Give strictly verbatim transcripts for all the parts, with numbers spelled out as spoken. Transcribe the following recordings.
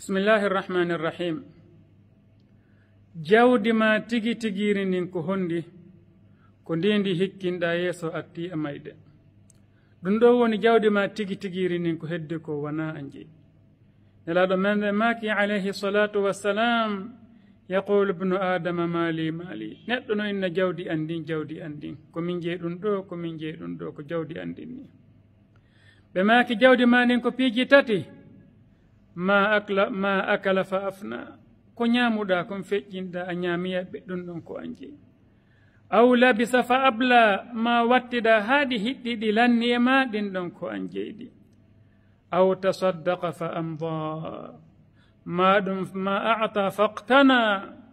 Bismillahi irrahmani irrahim. Jawdi ma tigi tigiiri ndin ko honndi? Ko ndi ndi hikkinɗa yeeso atti e mayde. Ɗum ɗo woni jawdi ma tigi tigiiri ndin, ko heddi ko wona a jeyi. Nelaaɗo men ɓe maaki alayhi salatu wassalam, yaqulu ibnu adama mali mali. Neɗɗo no inna jawdi an ndin, jawdi an ndin, ko min jeyi ɗum ɗo, ko min jeyi ɗum ɗo, ko jawdi an ndin ni. Ɓe maaki jawdi ma ndin ko piiji tati. Ma akla, ma akala fa afna. Ko ñaamuɗa kon feƴƴinɗa a ñaami e ɓe, ɗum ɗon ko an jeyi. Aw labisa fa abla, ma wattiɗa haa ɗi hiɗɗi ɗi lanni e ma, ɗin ɗon ko an jeyɗi. Aw tasaddaqa fa amda, ma ɗum ma a'ta faqtana,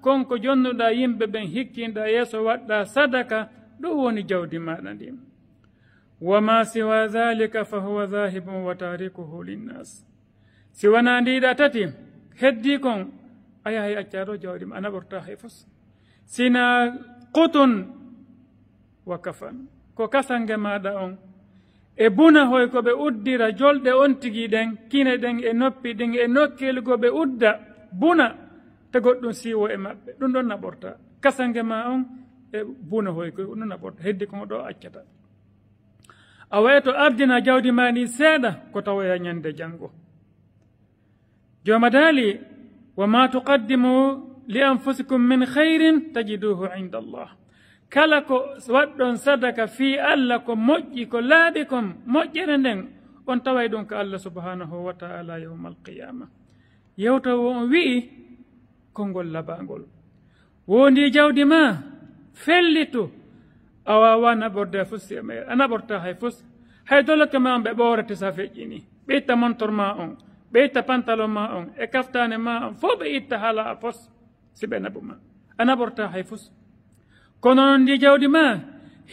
kon ko jonnuɗa yimɓe ɓen hikkinɗa yeeso waɗɗa sadaka, ɗum woni jawdi maɗa ndin. Wa ma siwa dhalika fa huwa dhahibun wa tarikuhu linnas. Si wonaa ndiiɗa tati, heddii kon, a yahay accaa ɗo jawdi ma, a naɓortaa hay fus. Sinaa qutun wa kafan, ko kasange maaɗa on, e buna hoy ko ɓe uddira jolɗe on tigi ɗen, kine ɗen e noppi ɗin e nokkeeli go ɓe udda buna, te goɗɗum siiwo e maɓɓe, ɗum ɗon naɓortaa. Kasange ma on e buna hoy ko ɗum naɓortaa, heddii kon ɗo accata. A waye to ardina jawdi ma ndi seeɗa, ko tawoya ñande janngo. Jooma daali, wa ma tuqaddimu li anfusikum min khayrin tajiduhu inda Allah. Kala ko waɗɗon sadaka fii Allah, ko moƴƴi, ko laaɓi kon, moƴƴere nden, on taway ɗum ka Allah subhanahu wa ta'ala yawmal qiyama. Yewtowo on wi'i, konngol labaangol. Wondi jawdi ma, fellitu. A waawaa naɓorde fus, a naɓortaa hay fus. Hay doloke ma on ɓe ɓoorete sa feƴƴini. Ɓe itta montor ma on, ɓe itta pantalon ma on, e kaftaane ma on, fof ɓe itta hala a fos, si ɓe naɓu ma. A naɓortaa hay fus. Kono non ndi jawdi ma,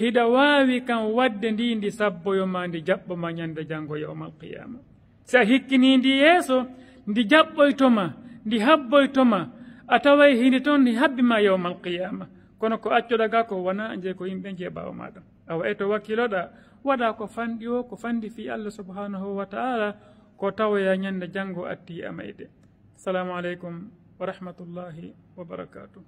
hiɗa waawi kan wadde ndi, ndi sabboyo ma, ndi jaɓɓo ma ñande janngo yawmal qiyama. Si a hikkini ndi yeeso, ndi jaɓɓoyto ma, ndi habboyto ma, a taway hindi ton ndi habbi ma yawmal qiyama. Kono ko accoɗa ga ko wona a jeyi ko yimɓe jeyi ɓaawo maɗa. Awa e to wakkiloɗa, waɗa ko fanɗi o, ko fanɗi fii Allah subhanahu wa ta'ala, ko tawoya ñande janngo atti a mayde. Salamu aleykum wa rahmatullahi wa barakatuh.